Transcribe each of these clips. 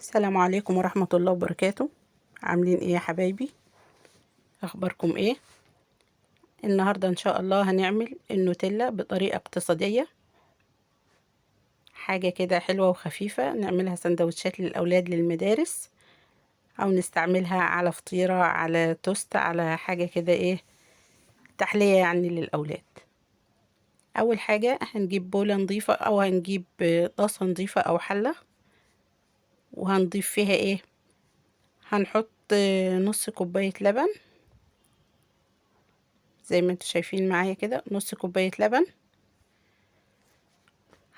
السلام عليكم ورحمة الله وبركاته. عاملين ايه يا حبايبي؟ اخباركم ايه؟ النهاردة ان شاء الله هنعمل النوتيلا بطريقة اقتصادية، حاجة كده حلوة وخفيفة، نعملها سندوتشات للأولاد للمدارس، او نستعملها على فطيرة، على توست، على حاجة كده ايه تحلية يعني للأولاد. اول حاجة هنجيب بولة نظيفة او هنجيب طاسة نظيفة او حلة، وهنضيف فيها ايه؟ هنحط نص كوباية لبن زي ما انتوا شايفين معايا كده، نص كوباية لبن.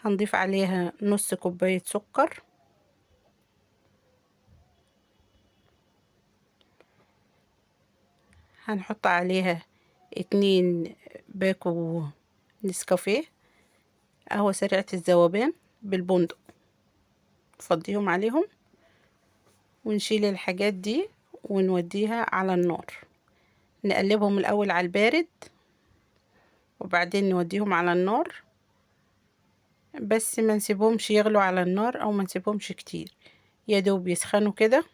هنضيف عليها نص كوباية سكر، هنحط عليها 2 باكو نسكافيه قهوة سريعة الذوبان بالبندق، نفضيهم عليهم ونشيل الحاجات دي ونوديها على النار. نقلبهم الأول على البارد وبعدين نوديهم على النار، بس ما نسيبهمش يغلوا على النار أو ما نسيبهمش كتير، يا دوب يسخنوا كده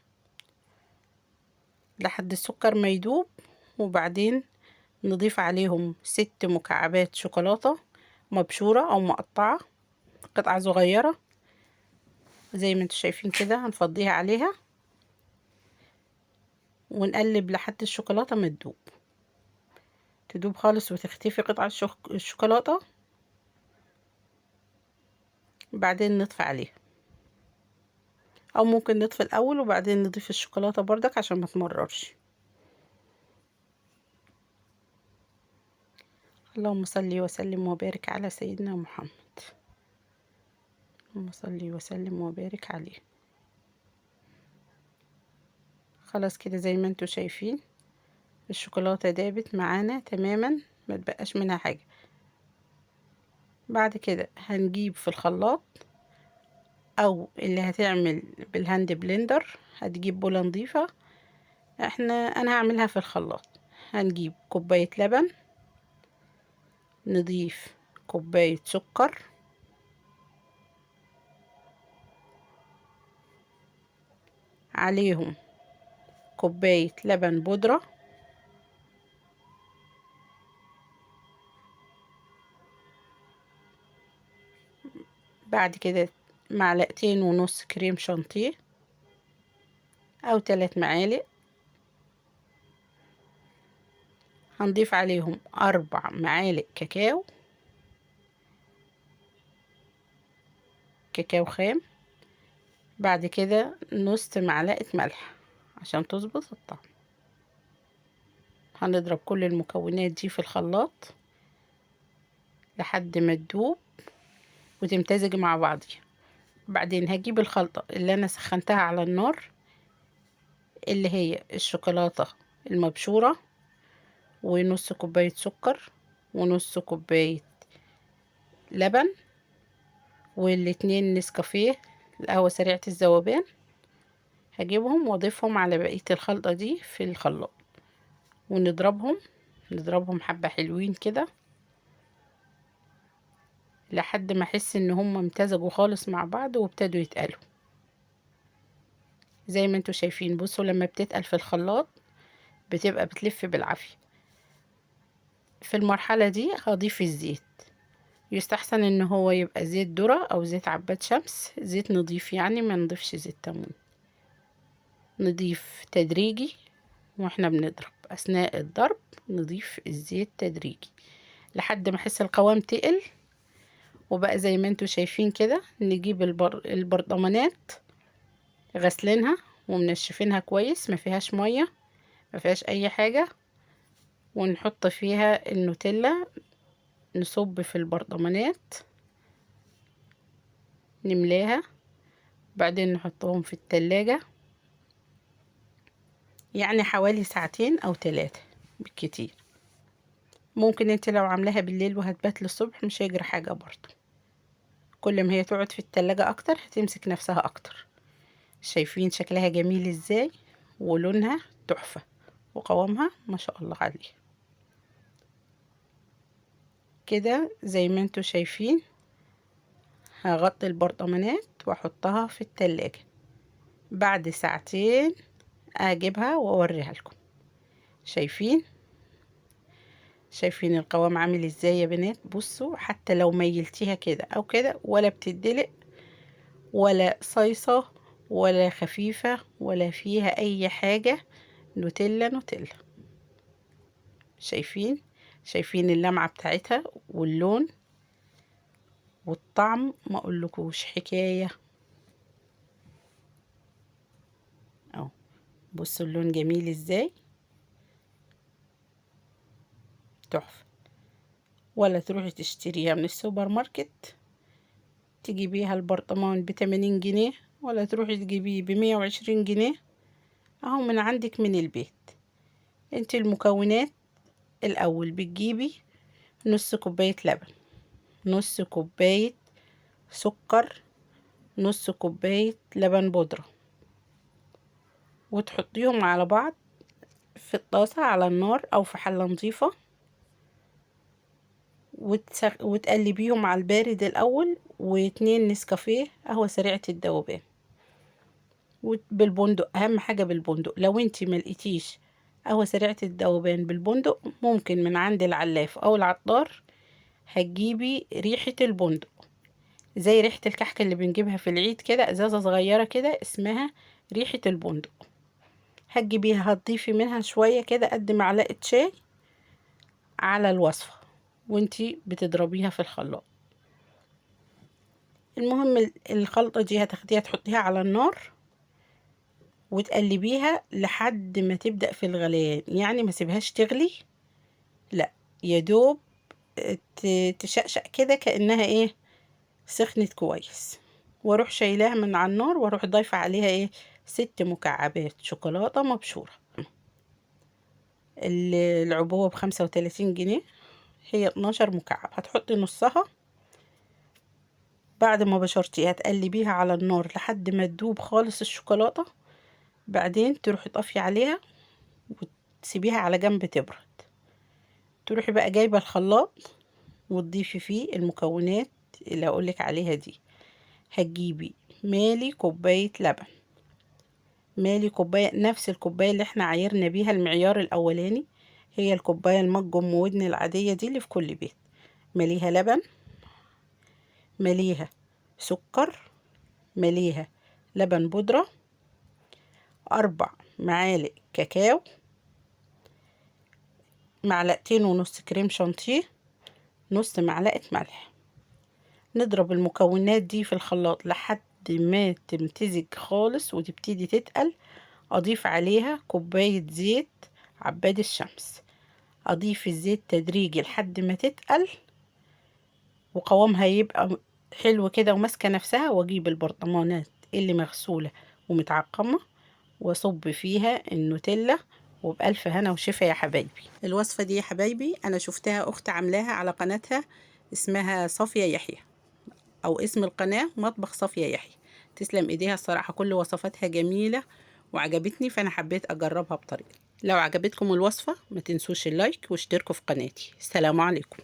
لحد السكر ما يدوب. وبعدين نضيف عليهم 6 مكعبات شوكولاتة مبشورة أو مقطعة قطعة صغيرة زي ما انتوا شايفين كده، هنفضيها عليها ونقلب لحد الشوكولاتة ما تدوب، تدوب خالص وتختفي قطعة الشوكولاتة. بعدين نطفي عليها، أو ممكن نطفي الأول وبعدين نضيف الشوكولاتة بردك عشان ما تمررش. اللهم صل وسلم وبارك على سيدنا محمد، اللهم صل وسلم وبارك عليه. خلاص كده زي ما انتوا شايفين الشوكولاتة دابت معانا تماما، ما تبقاش منها حاجة. بعد كده هنجيب في الخلاط او اللي هتعمل بال hand blender، هتجيب بولة نظيفة، انا هعملها في الخلاط. هنجيب كوباية لبن، نضيف كوباية سكر، عليهم كوباية لبن بودرة، بعد كده معلقتين ونص كريم شانتيه او 3 معالق، هنضيف عليهم 4 معالق كاكاو، كاكاو خام، بعد كده نص معلقة ملح عشان تظبط الطعم. هنضرب كل المكونات دي في الخلاط لحد ما تدوب وتمتزج مع بعضيها. بعدين هجيب الخلطة اللي انا سخنتها على النار، اللي هي الشوكولاتة المبشورة ونص كوباية سكر ونص كوباية لبن والاتنين نسكافيه القهوة سريعة الذوبان، هجيبهم واضيفهم على بقية الخلطة دي في الخلاط ونضربهم، نضربهم حبة حلوين كده لحد ما احس ان هم امتزجوا خالص مع بعض وابتدوا يتقلوا زي ما انتوا شايفين. بصوا لما بتتقل في الخلاط بتبقى بتلف بالعافية. في المرحلة دي هضيف الزيت، يستحسن ان هو يبقى زيت ذرة او زيت عباد شمس، زيت نضيف يعني، ما نضيفش زيت تموين. نضيف تدريجي واحنا بنضرب، اثناء الضرب نضيف الزيت تدريجي لحد ما احس القوام تقل وبقى زي ما انتوا شايفين كده. نجيب البرطمانات غسلينها ومنشفينها كويس، ما فيهاش ميه ما فيهاش اي حاجه، ونحط فيها النوتيلا، نصب في البرطمانات نملاها، بعدين نحطهم في التلاجة يعني حوالي ساعتين او 3 بالكتير. ممكن انت لو عاملاها بالليل وهتبات للصبح مش هيجري حاجة برضو، كل ما هي تقعد في التلاجة اكتر هتمسك نفسها اكتر. شايفين شكلها جميل ازاي ولونها تحفة وقوامها ما شاء الله عليه كده زي ما انتوا شايفين. هغطي البرطمانات واحطها في التلاجة. بعد ساعتين اجيبها واوريها لكم. شايفين القوام عامل ازاي يا بنات؟ بصوا حتى لو ميلتيها كده او كده ولا بتدلق ولا صيصة ولا خفيفة ولا فيها اي حاجة، نوتيلا نوتيلا. شايفين اللمعة بتاعتها واللون والطعم، ما اقولكوش حكاية اهو. بصوا اللون جميل ازاي، تحفة. ولا تروحي تشتريها من السوبر ماركت تجيبيها البرطمان ب80 جنيه، ولا تروحي تجيبيه ب120 جنيه، اهو من عندك من البيت. انت المكونات الاول بتجيبي نص كوباية لبن، نص كوباية سكر، نص كوباية لبن بودرة، وتحطيهم على بعض في الطاسة على النار او في حلة نظيفة، وتقلبيهم على البارد الاول، و2 نسكافيه قهوة سريعة الذوبان بالبندق. اهم حاجة بالبندق، لو انتي ما لقيتيش قهوة سريعة الذوبان بالبندق ممكن من عند العلاف او العطار هتجيبي ريحة البندق، زي ريحة الكحك اللي بنجيبها في العيد كده، ازازة صغيرة كده اسمها ريحة البندق، هتجيبيها هتضيفي منها شوية كده قد معلقة شاي على الوصفة وانتي بتضربيها في الخلاط. المهم الخلطة دي هتاخديها تحطيها على النار وتقلبيها لحد ما تبدأ في الغليان، يعني ما سيبهاش تغلي، لا يا دوب تشقشق كده كأنها ايه سخنت كويس، واروح شايلاها من على النار واروح ضايفة عليها ايه 6 مكعبات شوكولاتة مبشورة. العبوة ب35 جنيه، هي 12 مكعب، هتحطي نصها بعد ما بشرتيها تقلبيها على النار لحد ما تدوب خالص الشوكولاتة، بعدين تروحي طافية عليها وتسيبيها على جنب تبرد. تروحي بقى جايبة الخلاط وتضيفي فيه المكونات اللي هقولك عليها دي. هتجيبي مالي كوباية لبن، مالي كوباية نفس الكوباية اللي احنا عايرنا بيها المعيار الأولاني، هي الكوباية المج أم ودن العادية دي اللي في كل بيت. مليها لبن، مليها سكر، مليها لبن بودرة، 4 معالق كاكاو، معلقتين ونص كريم شانتيه، نص معلقة ملح. نضرب المكونات دي في الخلاط لحد ما تمتزج خالص وتبتدي تتقل. اضيف عليها كوباية زيت عباد الشمس، اضيف الزيت تدريجي لحد ما تتقل وقوامها يبقى حلو كده وماسكة نفسها، واجيب البرطمانات اللي مغسولة ومتعقمة واصب فيها النوتيلا، وبألف هنا وشفا يا حبايبي. الوصفة دي يا حبايبي أنا شفتها أخت عاملاها على قناتها اسمها صافية يحيى، أو اسم القناة مطبخ صافية يحيى. تسلم إيديها الصراحة، كل وصفاتها جميلة وعجبتني، فأنا حبيت أجربها بطريقتي. لو عجبتكم الوصفة ما تنسوش اللايك واشتركوا في قناتي. السلام عليكم.